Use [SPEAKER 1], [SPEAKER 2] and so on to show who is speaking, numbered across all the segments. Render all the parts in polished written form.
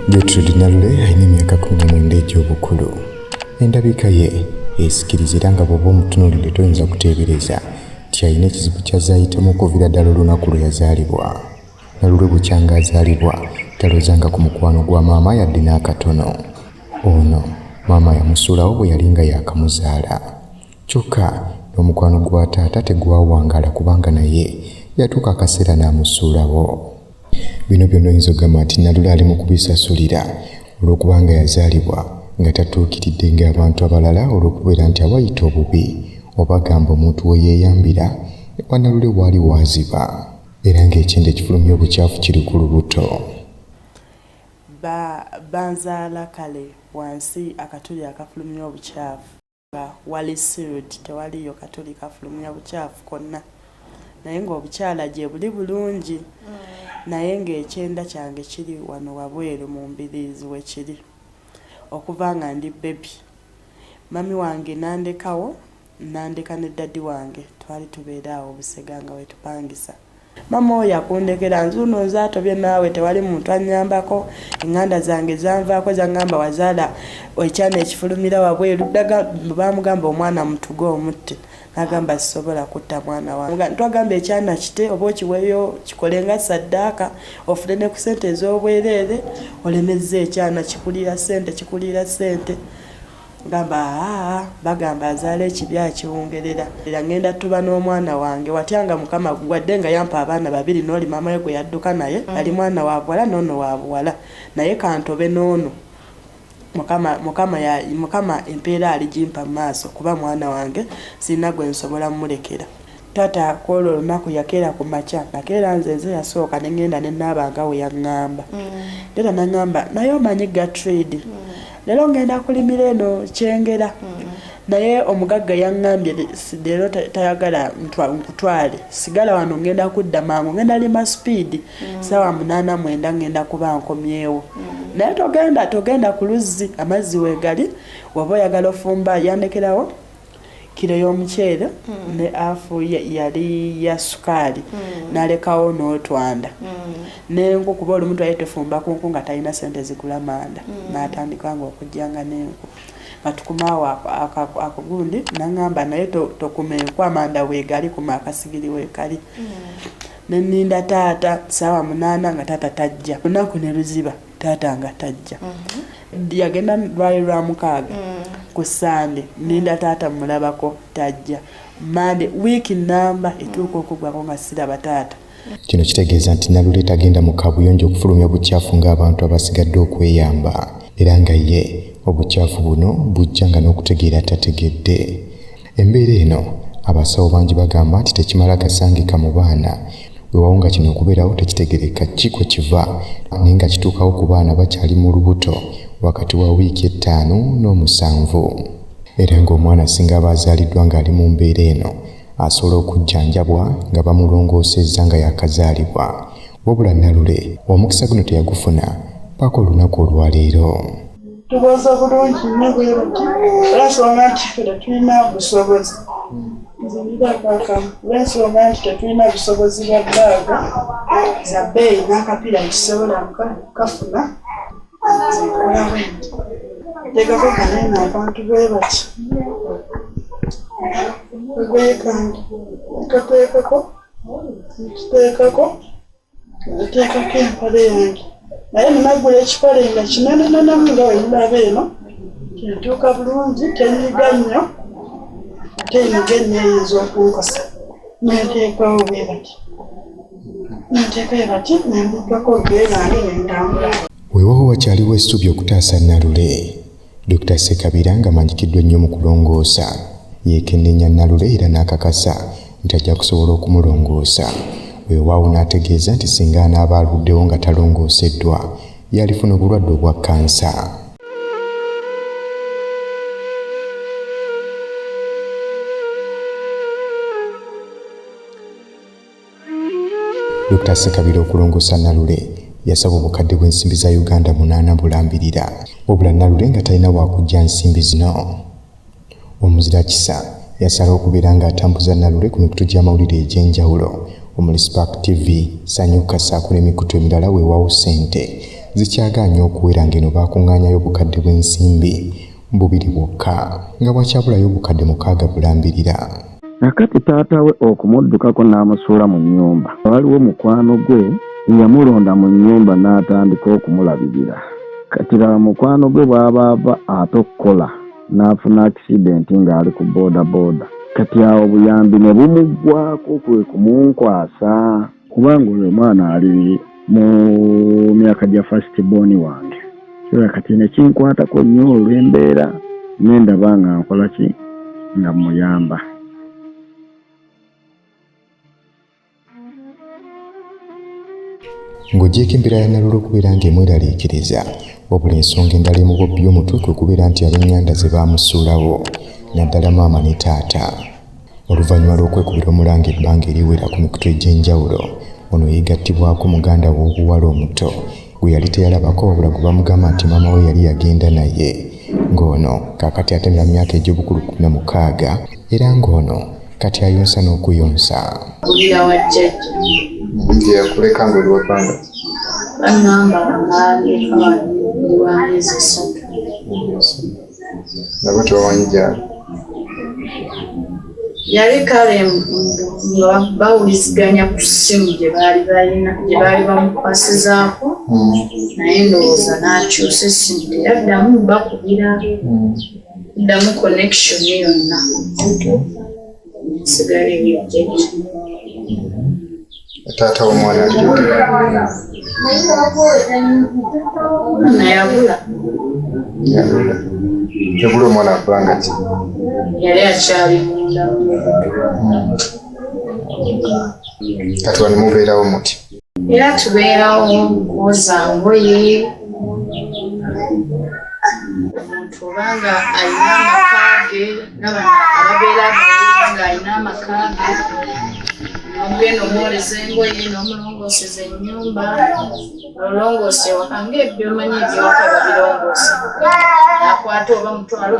[SPEAKER 1] Gertrude Nalule alina emyaka 19 egy'obukulu. Endabika ye esikiriza era nga bw'oba omutunuulidde toyinza kuteebereza nti alina ekizibu ky'azze ayitamu okuviira ddala olunaku lwe yazaalibwa. Nalule bukyanga azaalibwa talozanga ku mukwano gwa maama yadde n'akatono. Ono maama yamusuulawo bwe yali nga yaakamuzaala. Kyokka n'omukwano gwa taata tegwawangaala kubanga naye yatuuka akaseera n'amusuulawo. Bino byonna oyinza okugamba nti Nalule ali mu kubisasulira olw'okuba nga yazaalibwa nga tatuukiridde ng'abantu abalala olw'okubeera nti awayita obubi oba gamba omuntu we yeeyambira ewa Nalule waali waaziba era ng'ekyenda ekifulumya obukyafu kiri ku lubuto.
[SPEAKER 2] Ba banzaala kale wansi akatuli akafulumya obukyafu. Nga wali sealed tewaliyo katuli kafulumya bukyafu konna naye nga obukyala gyebuli bulungi naye nga ekyenda kyange kiri wano wabweru mu mbiriizi wekiri okuva nga ndi baby mummy wange nandekawo nandeka ne daddy wange twali tubeera awo Busega nga wetupangisa. Maama oyo yakundekera nzuuno nze atobye naawe tewali muntu annyambako, enganda zange zanvaako zangamba wazaala ekyana ekifulumira wabweru ddaga baamugamba omwana mutuge omutte n'agamba sisobola kutta mwana wange twagamba ekyana kite oba okiweeyo kikole nga ssaddaaka ofune ne ku ssente ez'obwereere olemezza ekyana kikuliira ssente kikuliira ssente. Gamba haa bagamba azaala ekibi akiwungerera era ngenda tuba n'omwana wange watya nga mukama wadde nga yampa abaana babiri n'oli maama we gwe yadduka naye ali mwana wa buwala n'ono wa buwala naye kantobe n'ono mukama mukama ya mukama empeera aligimpa mu maaso kuba mwana wange sirina gwe nsobola mulekera. Taata kwolwo olunaku yakeera ku makya nakeera nze nze yasooka ne ngenda ne naaba nga we yaŋŋamba mm. Taata naŋŋamba naye omanyi Gertrude mm. Leero ngenda kulimira eno Kyengera mm. Naye omugagga yaŋŋambye leero tayagala nkutwale sigala wano ngenda kudda mangu ngenda lima sipiidi mm. Saawa 8 9 ngenda kuba nkomyewo mm. Naye togenda togenda ku luzzi amazzi wegali waba oyagala ofumba yandekerawo kiro y'omuceere mm. Ne afu yali ya sukaali mm. Nalekawo n'otwanda mm. N'enku kuba olumu twali tufumba ku nku nga talina sente zigula manda mm. N'atandika nga okujjanga n'enku nga tukumaawo akugundi naŋŋamba naye tokuma enku amanda weegali kuma akasigiri weekali mm. Neninda taata saawa 8 nga taata tajja lunaku ne luziba taata nga tajja mm -hmm. Yagenda lwali lwa mukaaga mm. Ku sande ninda taata mulabako tajja mande wiiki namba etuuka okugwako nga siraba taata.
[SPEAKER 1] Kino kitegeeza nti Nalule tagenda mu kaabuyonjo okufulumya bukyafu ng'abantu abasigadde okweyamba era nga ye obukyafu buno bujja nga n'okutegeera tategedde. Embeera eno abasawo bangi bagamba nti tekimala gasangika mu baana weewaawo nga kino okubeerawo tekitegeereka ki kwe kiva naye nga kituukawo ku baana bakyali mu lubuto wakati wa wiiki 5 n'omusanvu era ng'omwana singa aba azaaliddwa ng'ali mu mbeera eno asobola okujjanjabwa nga bamulongoosezza nga yakazaalibwa wabula Nalule omukisa guno teyagufuna paka olunaku olwaleero.
[SPEAKER 2] Tuboza bulungi nnyo bwe bati olw'ensonga nti ffe tetulina busobozi nze ndiraakaakamu olw'ensonga nti tetulina busobozi bwa bbaaga za bbeeyi n'akapiira tetusobola kafuna nze nkola bwe nti nteekako kanene abantu bwe bati kagoye kange nkateekako nkiteekako nteekako empale yange naye nagula ekipale nga kinenenenemu nga wemulaba eno kintuuka bulungi tenyiga nnyo ate enyiga ennyo eyinza okunkosa nenteekawo bwe bati nenteekayo bati nembikkako olugoye lwange nentambula.
[SPEAKER 1] Weewaawo wakyaliwo essuubi okutaasa Nalule. Dokita Ssekabira ng'amanyikiddwa ennyo mu kulongoosa yeekenneenya Nalule era n'akakasa nti ajja kusobola okumulongoosa. Weewaawo n'ategeeza nti singa anaaba aluddewo nga talongooseddwa yalifuna obulwadde obwa kkansa. Dokita Ssekabira okulongoosa Nalule yasaba obukadde bw'ensimbi za Uganda 8 bulambirira wabula Nalule nga talina waakujja nsimbi zino. Omuzira kisa yasalawo okubeera ng'atambuza Nalule ku mikutu gy'amawulire egy'enjawulo omuli Spark TV, Sanyuka ssaako n'emikutu emirala weewaawo ssente zikyagaanye okuwera ng'eno baakungaanyayo obukadde bw'ensimbi bubiri bwokka nga wakyabulayo obukadde mukaaga bulambirira.
[SPEAKER 3] Nakati taata we okumuddukako n'amusuula mu nnyumba. Waliwo mukwano gwe eyamulonda mu nnyumba n'atandika okumulabirira. Kati laba mukwano gwe bw'aba ava ate okukola n'afuna akisidenti ng'ali ku boodabooda. Kati awo obuyambi ne bumuggwaako kwe kumunkwasa. Kubanga oyo omwana ali mu myaka gya first born wange. Kyoka kati ne kinkwatako nnyo olw'embeera ne ndaba nga nkola ki nga mmuyamba.
[SPEAKER 1] Ng'oggyeeko embeera ya Nalule okubeera ng'emweraliikiriza, wabula ensonga endala emubobbya omutwe kwe kubeera nti ab'enganda ze baamusuulawo naddala maama ne taata. Oluvannyuma lw'okwekubira omulanga ebbanga eriwera ku mikutu egy'enjawulo, ono yeegattibwako muganda we ow'obuwala omuto gwe yali teyalabako wabula gwe bamugamba nti maama we yali yagenda naye ng'ono kaakati atemera myaka egy'obukulu 16 era ng'ono kati ayonsa n'okuyonsa.
[SPEAKER 4] Wulira wa jjajja.
[SPEAKER 5] Gye yakuleka ng'oli wa bbanga?
[SPEAKER 4] Bangamba bangambye ndi wa myezi 3.
[SPEAKER 5] Nabo tebamanyi gy'ali?
[SPEAKER 4] Yali kale nga bawuliziganya ku ssimu gye baali balina gye baali bamukwasizaako naye ndowooza n'akyusa essimu teyaddamu bakubira ddamu connection yonna. Nsigala ewa jjajja.
[SPEAKER 5] Taata w'omwana ali
[SPEAKER 4] Omwana yabula.
[SPEAKER 5] Yabula. Yabula omwana bbanga ki?
[SPEAKER 4] Yali akyali munda mu lubuto.
[SPEAKER 5] Kati wano mubeerawo muti?
[SPEAKER 4] Era tubeerawo kwoza ngoye. Omuntu obanga alina amaka ge nga bano ababeera ng'alina amaka ge n'ogenda omwoleza engoye n'omulongooseza ennyumba n'olongoosa ewaka ng'ebyomanyi ebyewaka babirongoosa n'akwata oba mutwalo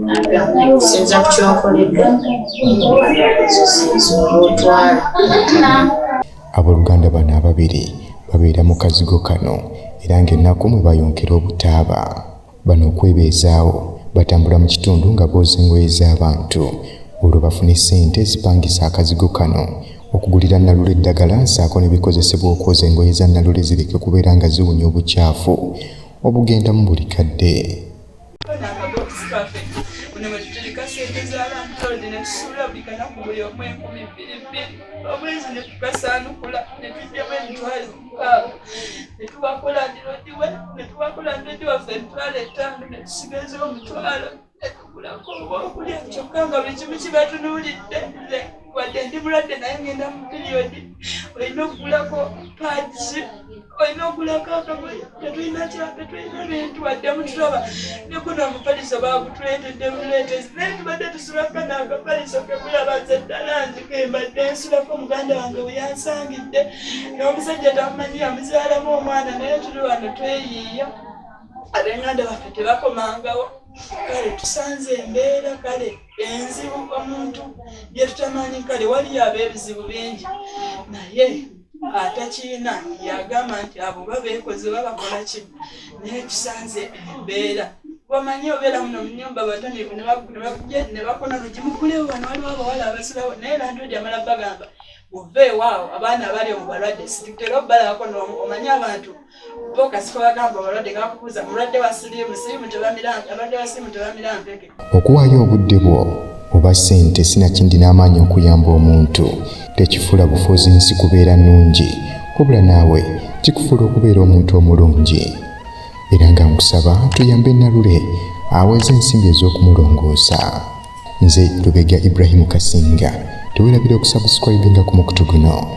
[SPEAKER 4] n'agamba okusinza ku ky'okoledde ezo zeezo otwala.
[SPEAKER 1] Abooluganda bano ababiri babeera mu kazigo kano era ng'ennaku mwe bayonkera obutaaba. Bano okwebeezaawo batambula mu kitundu nga booza engoye z'abantu olwo bafune ssente ezipangisa akazigo kano okugulira Nalule eddagala ssaako n'ebikozesebwa okwoza engoye za Nalule zireke kubeera nga ziwunya obukyafu obugendamu buli kadde.
[SPEAKER 6] Muno mwe tutereka ssente za landlord ne tusuula buli kanaku buli omu 2000 omwezi ne tukasaanukula ne tuggyamu 60,000 ne tuwako landlord we ne tuwako landlord waffe 50,000 ne tusigaza 1,000 ne tugulako obwokulya kyokka nga buli kimu kibatunuulidde. Nze wadde ndi mulwadde naye ngenda mu piriyodi, olina okugulako pads, olina okugulako akagoye, tetulina tetulina bintu wadde mutulaba ne guno omufaliso baagutuleetedde buleetezi naye tubadde tusulako n'akafaliso ke mulaba. Nze ddala nzike mbadde nsulako muganda wange we yansangidde n'omusajja tamumanyi yamuzaalamu omwana naye tuli wano tweyiiya ab'enganda baffe tebakomangawo. Kale tusanze embeera kale enzibu omuntu gye tutamanyi. Kale waliyo ab'ebizibu bingi naye atakiina yagamba nti abo babeekoze babakola ki, naye tusanze embeera wamanyi obeera muno mu nnyumba batamiivu ne bakona lugi mukulewo wano waliwo abawala abasulawo naye landlord amala bagamba muveewo awo abaana abali omu balwadde situtera obbalabako omanyi abantu bo kasiko bagamba abalwadde gakubuuza mulwadde wa siriimu siriimu tebamira abalwadde wa siriimu tebamira mpeke.
[SPEAKER 1] Okuwaayo obudde bwo oba ssente sinakindi n'amaanyi okuyamba omuntu tekifuula bufuuzi nsi kubeera nnungi wabula naawe kikufuula okubeera omuntu omulungi. Era nga nkusaba tuyambe Nalule aweze ensimbi ez'okumulongoosa. Nze Lubega Ibrahim Kasinga, teweerabira okusubscribinga ku mukutu guno.